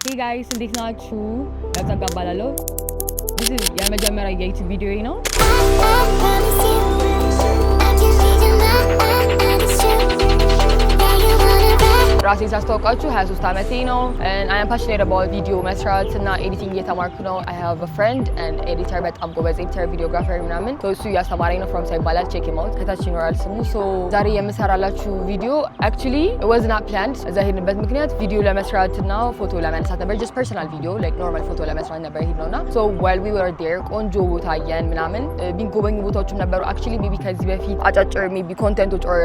Hey guys፣ እንዴት ናችሁ? ያብጸጋ እባላለሁ። This is የመጀመሪያ የ YouTube ቪዲዮ ነው። I promise you, I can read your mind. It's true. Yeah, you wanna ride. ራሴን ሳስተዋውቃችሁ 23 ዓመቴ ነው። And I am passionate about ቪዲዮ መስራት እና editing እየተማርኩ ነው። I have a friend and editor፣ በጣም ጎበዝ editor፣ videographer ምናምን። So እሱ እያስተማረኝ ነው። ፍሮም ይባላል። Check him out፣ ከታች ይኖራል ስሙ። So ዛሬ የምሰራላችሁ ቪዲዮ actually was not planned። እዛ ሄድንበት ምክንያት ቪዲዮ ለመስራት እና ፎቶ ለመነሳት ነበር። Just personal ቪዲዮ፣ like normal ፎቶ ለመስራት ነበር የሄድነው። እና so while we were there ቆንጆ ቦታ አየን ምናምን፣ ቢጎበኙ ቦታዎችም ነበሩ። Actually maybe ከዚህ በፊት አጫጭር maybe content ኦች or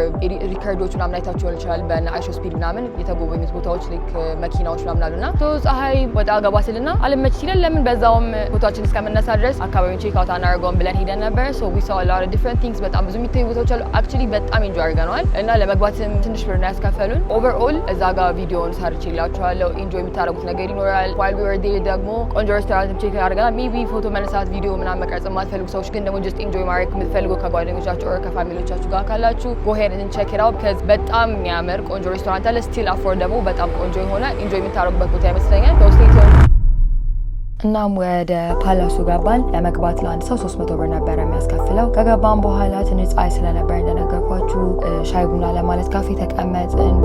record ኦች ምናምን አይታችሁ ሊሆን ይችላል። በነ IShowSpeed ምናምን የተጎበኙት ቦታዎች like መኪናዎች ምናምን አሉና so ፀሐይ ወጣ ገባ ስልና አልመች ሲለን ለምን በዛውም ፎቶችን እስከምነሳ ድረስ አካባቢውን check out አናደርገውም ብለን ሄደን ነበር። So we saw a lot of different things። በጣም ብዙ የሚታዩ ቦታዎች አሉ። Actually በጣም enjoy አድርገነዋል እና ለመግባትም ትንሽ ብር ነው ያስከፈሉን። Overall እዛ ጋር ቪዲዮውን ሰርቼላችኋለሁ። Enjoy የምታደርጉት ነገር ይኖራል። While we were there ደግሞ ቆንጆ ሬስቶራንት check አድርገናል። Maybe ፎቶ መነሳት፣ ቪዲዮ ምናምን መቅረጽ የማትፈልጉ ሰዎች ግን ደግሞ just enjoy ማድረግ የምትፈልጉ ከጓደኞቻችሁ or ከ family ዎቻችሁ ጋር ካላችሁ go ahead and check it out because በጣም የሚያምር ቆንጆ ሬስቶራንት አለ። Still affordable፣ በጣም ቆንጆ የሆነ enjoy የምታደርጉበት ቦታ ይመስለኛል። So stay tuned። እናም ወደ palace ኡ ገባን። ለመግባት ለአንድ ሰው 300 ብር ነበረ የሚያስከፍለው። ከገባን በኋላ ትንሽ ፀሐይ ስለነበር እንደነገርኳችሁ ሻይ ቡና ለማለት ካፌ ተቀመጥን።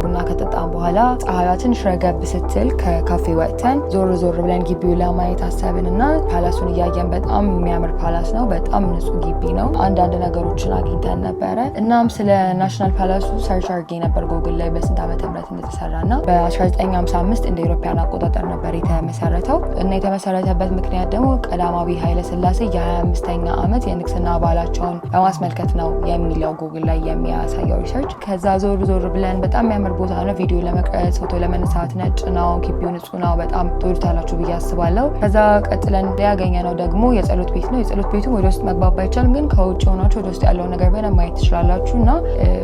ቡና ከጠጣን በኋላ ፀሐይዋ ትንሽ ረገብ ስትል ከካፌ ወጥተን ዞር ዞር ብለን ግቢውን ለማየት አሰብን እና palace ኡን እያየን፣ በጣም የሚያምር palace ነው። በጣም ንጹህ ግቢ ነው። አንዳንድ ነገሮችን አግኝተን ነበረ። እናም ስለ national palace ኡ search አድርጌ ነበር ጎግል ላይ በስንት ዓመተ ምህረት እንደተሰራ። እና በ1955 እንደ European አቆጣጠር ነበር የተመሰረተው። እና የተመሰረተበት ምክንያት ደግሞ ቀዳማዊ ኃይለ ሥላሴ የ25ኛ ዓመት የንግስና በዓላቸውን በማስመልከት ነው የሚለው ጉግል ላይ የሚያሳየው research። ከዛ ዞር ዞር ብለን በጣም የሚያምር ቦታ ነው። ቪዲዮ ለመቅረጽ፣ ፎቶ ለመነሳት፣ ነጭ ነው፣ ግቢው ንጹህ ነው። በጣም ትወዱታላችሁ ብዬ አስባለሁ። ከዛ ቀጥለን ያገኘነው ደግሞ የጸሎት ቤት ነው። የጸሎት ቤቱ ወደ ውስጥ መግባት ባይቻልም ግን ከውጭ ሆናችሁ ወደ ውስጥ ያለውን ነገር በደንብ ማየት ትችላላችሁ። እና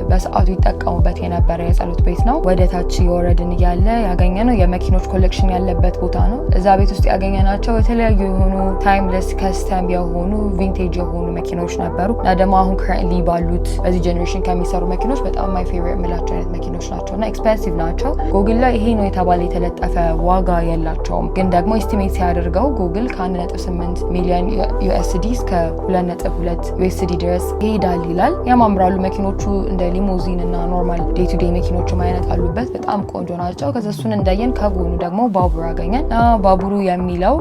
በሰዓቱ ይጠቀሙበት የነበረ የጸሎት ቤት ነው። ወደ ታች የወረድን እያለ ያገኘነው የመኪኖች collection ያለበት ቦታ ነው። እዛ ቤት ውስጥ ያገኘናቸው የተለያዩ የሆኑ timeless custom የሆኑ vintage የሆኑ መኪኖች ነበሩ። እና ደግሞ አሁን currently ባሉት በዚህ generation ከሚሰሩ መኪኖች በጣም my favorite የምላቸው አይነት መኪኖች ናቸው። እና expensive ናቸው። ጉግል ላይ ይሄ ነው የተባለ የተለጠፈ ዋጋ የላቸውም። ግን ደግሞ estimate ሲያደርገው ጉግል ከ1.8 ሚሊዮን USD እስከ 2.2 USD ድረስ ይሄዳል ይላል። ያማምራሉ መኪኖቹ፣ እንደ ሊሞዚን እና normal day to day መኪኖችም አይነት አሉበት። በጣም ቆንጆ ናቸው። ከዛ እሱን እንዳየን ከጎኑ ደግሞ ባቡር አገኘን። እና ባቡሩ የሚለው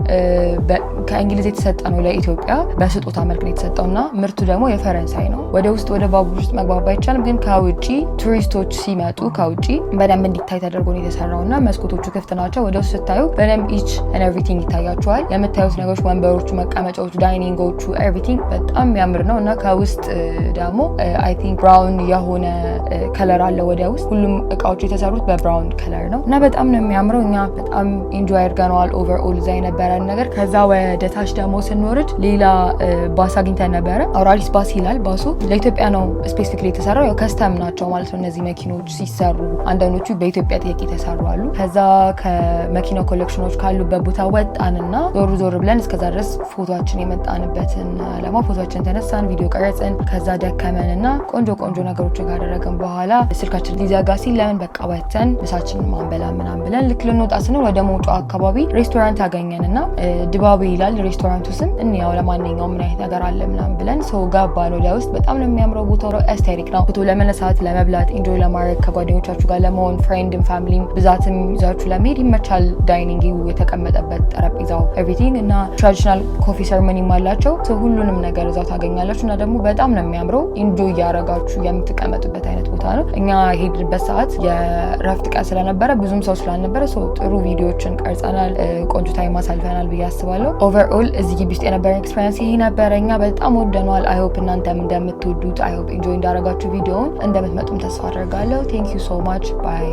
ከእንግሊዝ የተሰጠ ነው፣ ለኢትዮጵያ በስጦታ መልክ ነው የተሰጠው። እና ምርቱ ደግሞ የፈረንሳይ ነው። ወደ ውስጥ ወደ ባቡር ውስጥ መግባት ባይቻልም ግን ከውጭ ቱሪስቶች ሲመጡ ከውጭ በደንብ እንዲታይ ተደርጎ ነው የተሰራው። እና መስኮቶቹ ክፍት ናቸው። ወደ ውስጥ ስታዩ በደንብ each and everything ይታያችኋል። የምታዩት ነገሮች ወንበሮቹ፣ መቀመጫዎቹ፣ dining ኦቹ፣ everything በጣም የሚያምር ነው። እና ከውስጥ ደግሞ I think brown የሆነ color አለ ወደ ውስጥ። ሁሉም እቃዎቹ የተሰሩት በ brown color ነው እና በጣም ነው የሚያምረው። እኛ በጣም enjoy አድርገነዋል overall እዛ የነበረን ነገር። ከዛ ወደ ታች ደግሞ ስንወርድ ሌላ ባስ አግኝተን ነበረ። አውራሪስ ባስ ይላል ባሱ። ለኢትዮጵያ ነው specifically የተሰራው። ያው custom ናቸው ማለት ነው እነዚህ መኪኖች ሲሰሩ፣ አንዳንዶቹ በኢትዮጵያ ጥያቄ የተሰሩ አሉ። ከዛ ከመኪና collection ኦች ካሉበት ቦታ ወጣንና ዞር ዞር ብለን እስከዛ ድረስ ፎቶችን የመጣንበትን አላማ ፎቶችን ተነሳን፣ ቪዲዮ ቀረጽን። ከዛ ደከመን እና ቆንጆ ቆንጆ ነገሮችን ካደረግን በኋላ ስልካችን ሊዘጋ ሲል ለምን በቃ ወተን ምሳችንን ማንበላ ምናምን ብለን ልክ ልንወጣ ስንል ወደ መውጫው አካባቢ ሬስቶራንት አገኘን። እና ድባቡ ይላል ሬስቶራንቱ ስም። እንያው ለማንኛውም ምን አይነት ነገር አለ ምናምን ብለን so ገባን ወደ ውስጥ። በጣም ነው የሚያምረው ቦታው፣ aesthetic ነው። ፎቶ ለመነሳት፣ ለመብላት፣ enjoy ለማድረግ፣ ከጓደኞቻችሁ ጋር ለመሆን፣ friend ም family ም ብዛትም ይዛችሁ ለመሄድ ይመቻል። Dining የተቀመጠበት ጠረጴዛው everything እና traditional coffee ceremony ም አላቸው። ሁሉንም ነገር እዛው ታገኛላችሁ። እና ደግሞ በጣም ነው የሚያምረው። Enjoy እያረጋችሁ የምትቀመጡበት አይነት ቦታ ነው። እኛ የሄድንበት ሰዓት የረፍት ቀን ስለነበረ ብዙም ሰው ስላልነበረ ጥሩ ቪዲዮዎችን ቀርጸናል። ቆንጆ time አሳልፈናል ብዬ አስባለሁ። Overall እዚህ ግቢ ውስጥ የነበረን experience ይሄ ነበረ። እኛ በጣም ወደነዋል። I hope እናንተም እንደምትወዱት፣ I hope enjoy እንዳረጋችሁ፣ ቪዲዮውን እንደምትመጡም ተስፋ አደርጋለሁ። Thank you so much, bye.